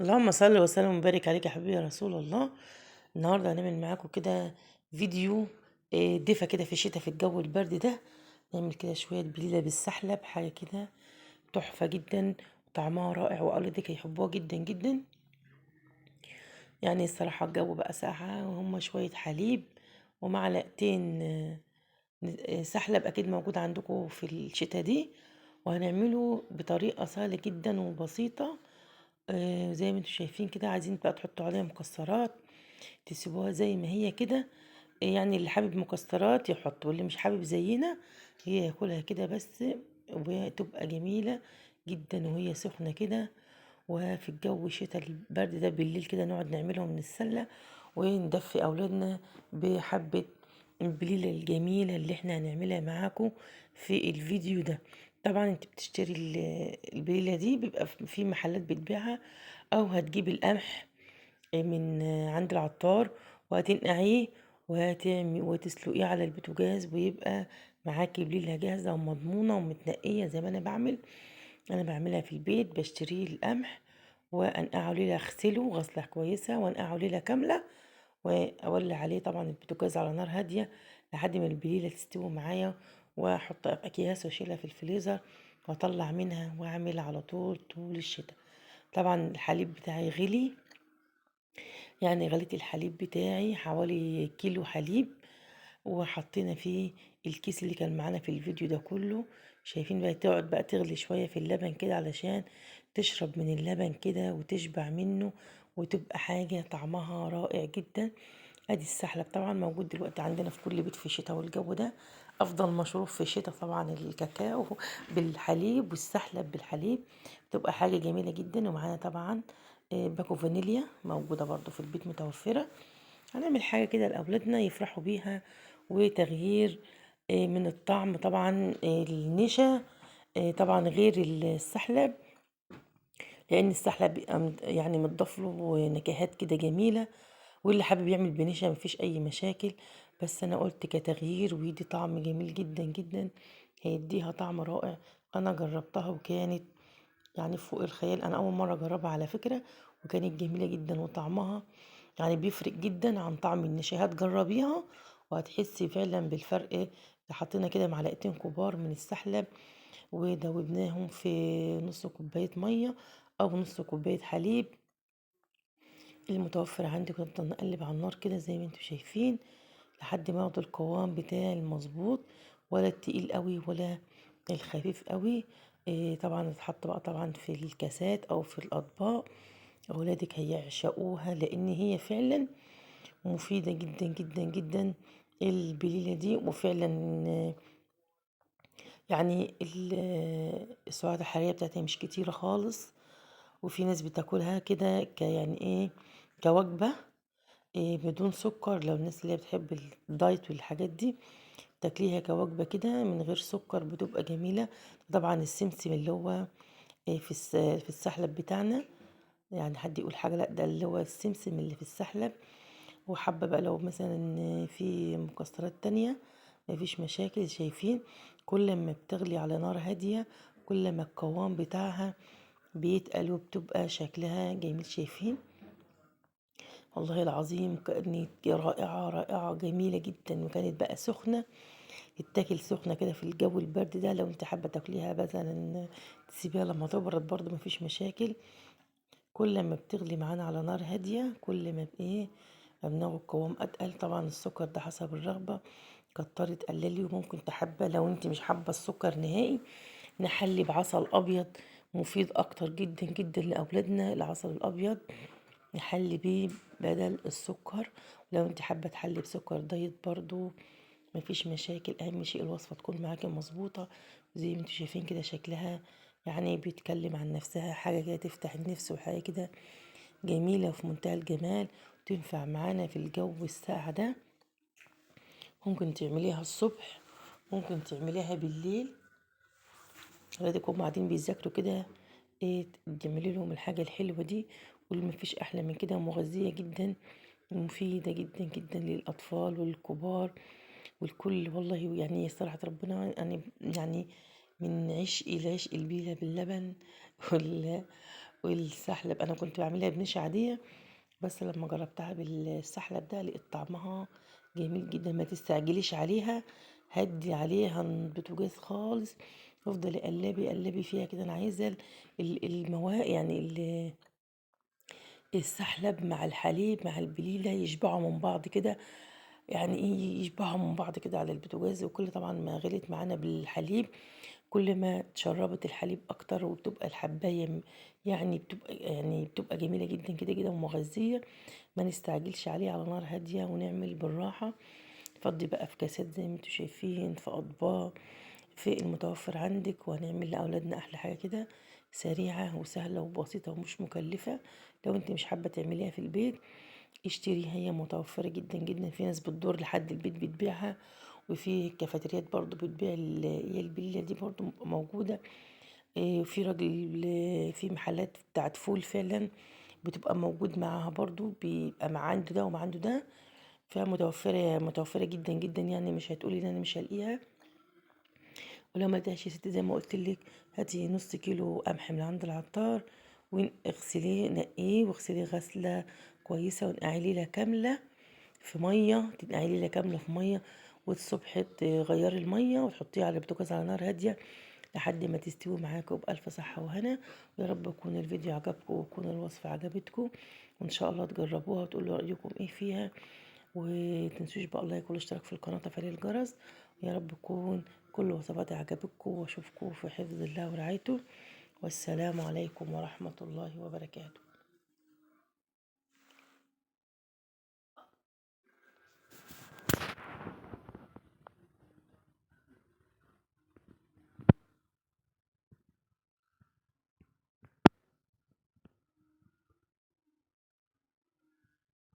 اللهم صل وسلم وبارك عليك يا حبيبي يا رسول الله. النهارده هنعمل معاكم كده فيديو دفا كده في الشتاء في الجو البرد ده. نعمل كده شوية بليلة بالسحلب، حاجة كده تحفة جدا وطعمها رائع واولادك هيحبوها جدا جدا. يعني الصراحة الجو بقى ساقعه، وهم شوية حليب ومعلقتين سحلب اكيد موجود عندكم في الشتاء دي. وهنعمله بطريقة سهلة جدا وبسيطة، زي ما انتم شايفين كده. عايزين بقى تحطوا عليها مكسرات، تسيبوها زي ما هي كده، يعني اللي حابب مكسرات يحط، واللي مش حابب زينا هي ياكلها كده بس، وتبقى جميلة جدا وهي سخنة كده. وفي الجو الشتاء البرد ده بالليل كده نقعد نعملهم من السلة وندفي اولادنا بحبة البليلة الجميلة اللي احنا هنعملها معاكم في الفيديو ده. طبعا انت بتشتري البليلة دي، بيبقى في محلات بتبيعها، او هتجيب القمح من عند العطار وهتنقعيه وتسلقيه على البوتاجاز، ويبقى معاكي بليلة جاهزة ومضمونة ومتنقية زي ما انا بعمل. انا بعملها في البيت، بشتريه القمح وانقعه ليلة، اغسله غسلة كويسة وانقعه ليلة كاملة، واولع عليه طبعا البوتاجاز على نار هادية لحد ما البليلة تستوي معايا، واحطها في اكياس واشيلها في الفريزر واطلع منها واعمل على طول طول الشتاء. طبعا الحليب بتاعي غلي، يعني غليت الحليب بتاعي حوالي كيلو حليب، وحطينا فيه الكيس اللي كان معانا في الفيديو ده كله. شايفين بقى تقعد بقى تغلي شوية في اللبن كده علشان تشرب من اللبن كده وتشبع منه، وتبقى حاجة طعمها رائع جدا. ادي السحلب طبعا موجود دلوقتي عندنا في كل بيت في الشتاء والجو ده، افضل مشروب في الشتاء طبعا الكاكاو بالحليب والسحلب بالحليب، بتبقى حاجة جميلة جدا. ومعانا طبعا باكو فانيليا موجودة برضو في البيت متوفرة. هنعمل حاجة كده لأولادنا يفرحوا بيها، وتغيير من الطعم. طبعا النشا طبعا غير السحلب، لأن السحلب بيبقى يعني متضاف له نكهات كده جميلة، واللي حابب يعمل بنشا مفيش أي مشاكل، بس أنا قلت كتغيير ويدي طعم جميل جدا جدا، هيديها طعم رائع. أنا جربتها وكانت يعني فوق الخيال، أنا أول مرة أجربها على فكرة، وكانت جميلة جدا، وطعمها يعني بيفرق جدا عن طعم النشا. هتجربيها وهتحسي فعلا بالفرق. حطينا كده معلقتين كبار من السحلب ودوبناهم في نص كوباية مية أو نص كوباية حليب المتوفر عندك، ونفضل نقلب على النار كده زي ما انتم شايفين لحد ما ياخد القوام بتاعي المظبوط، ولا التقيل قوي ولا الخفيف قوي. طبعا اتحط بقى طبعا في الكاسات او في الاطباق، اولادك هيعشقوها لان هي فعلا مفيدة جدا جدا جدا البليلة دي. وفعلا يعني السعرات الحرارية بتاعتها مش كتيرة خالص، وفي ناس بتاكلها كده يعني ايه كوجبة، بدون سكر. لو الناس اللي هي بتحب الدايت والحاجات دي تاكليها كوجبة كده من غير سكر، بتبقى جميلة. طبعا السمسم اللي هو في السحلب بتاعنا، يعني حد يقول حاجة، لا ده اللي هو السمسم اللي في السحلب. وحابة بقى لو مثلا في مكسرات تانية مفيش مشاكل. شايفين كل ما بتغلي على نار هادية كل ما القوام بتاعها بيتقل وبتبقى شكلها جميل. شايفين والله العظيم كانت رائعة رائعة جميلة جدا، وكانت بقى سخنة، تتاكل سخنة كده في الجو البرد ده. لو انت حابة تاكليها مثلا تسيبيها لما تبرد برضو مفيش مشاكل. كل ما بتغلي معانا على نار هادية كل ما بايه بناخد قوام اتقل. طبعا السكر ده حسب الرغبة، كتري تقللي، وممكن تحبه لو انت مش حابة السكر نهائي نحلي بعسل ابيض، مفيد اكتر جدا جدا لاولادنا العسل الابيض، نحلي بيه بدل السكر. ولو انت حابة تحلي بسكر دايت برضو مفيش مشاكل، اهم شيء الوصفة تكون معاكي مظبوطة. زي ما انتوا شايفين كده شكلها يعني بيتكلم عن نفسها، حاجة كده تفتح النفس، وحاجه كده جميلة وفي منتهى الجمال، وتنفع معانا في الجو الساقع ده. ممكن تعمليها الصبح، ممكن تعمليها بالليل، ولادك هم قاعدين بيذاكروا كده تعملي لهم الحاجة الحلوة دي، واللي مفيش احلى من كده، ومغذيه جدا ومفيدة جدا جدا للاطفال والكبار والكل. والله يعني صراحة ربنا يعني من عشقي لعشق البليله باللبن والسحلب انا كنت بعملها بنشا عادية، بس لما جربتها بالسحلب ده لقيت طعمها جميل جدا. ما تستعجليش عليها، هدي عليها البوتاجاز خالص، وافضلي قلبي قلبي فيها كده. انا عايزه المواء يعني السحلب مع الحليب مع البليله يشبعوا من بعض كده، يعني ايه يشبعوا من بعض كده على البوتاجاز. وكل طبعا ما غلت معانا بالحليب كل ما تشربت الحليب اكتر، وبتبقى الحبايه يعني بتبقى جميلة جدا كده كده ومغذيه. ما نستعجلش عليه، على نار هادية ونعمل بالراحة. فضي بقى في كاسات زي ما انتوا شايفين، في اطباق، في المتوفر عندك، وهنعمل لاولادنا احلى حاجة كده سريعة وسهلة وبسيطة ومش مكلفة. لو انت مش حابة تعمليها في البيت اشتريها، هي متوفرة جدا جدا. في ناس بتدور لحد البيت بتبيعها، وفي كافيتريات برضو بتبيع هي البليله دي برضو موجودة. وفي راجل في محلات بتاعت فول فعلا بتبقى موجود معاها برضو، بيبقى مع عنده ده ومع عنده ده، فمتوفره متوفرة جدا جدا، يعني مش هتقولي ان انا مش هلاقيها. ولو ما لقيتهاش يا ستي زي ما قلت لك، هاتي نص كيلو قمح من عند العطار واغسليه، نقية واغسليه غسله كويسة، ونقعي ليلة كاملة في مية، تنقعي ليلة كاملة في مية، والصبح تغيري المية وتحطيه على البوتاجاز على نار هادية لحد ما تستوي معاكم بألف صحة وهنا. ويا رب يكون الفيديو عجبكم ويكون الوصفة عجبتكم، وان شاء الله تجربوها وتقولوا رايكم ايه فيها. وتنسوش بقى اللايك والاشتراك في القناة وتفعيل الجرس. ويا رب تكون كل وصفاتي عجبتكم، واشوفكم في حفظ الله ورعايته. والسلام عليكم ورحمة الله وبركاته.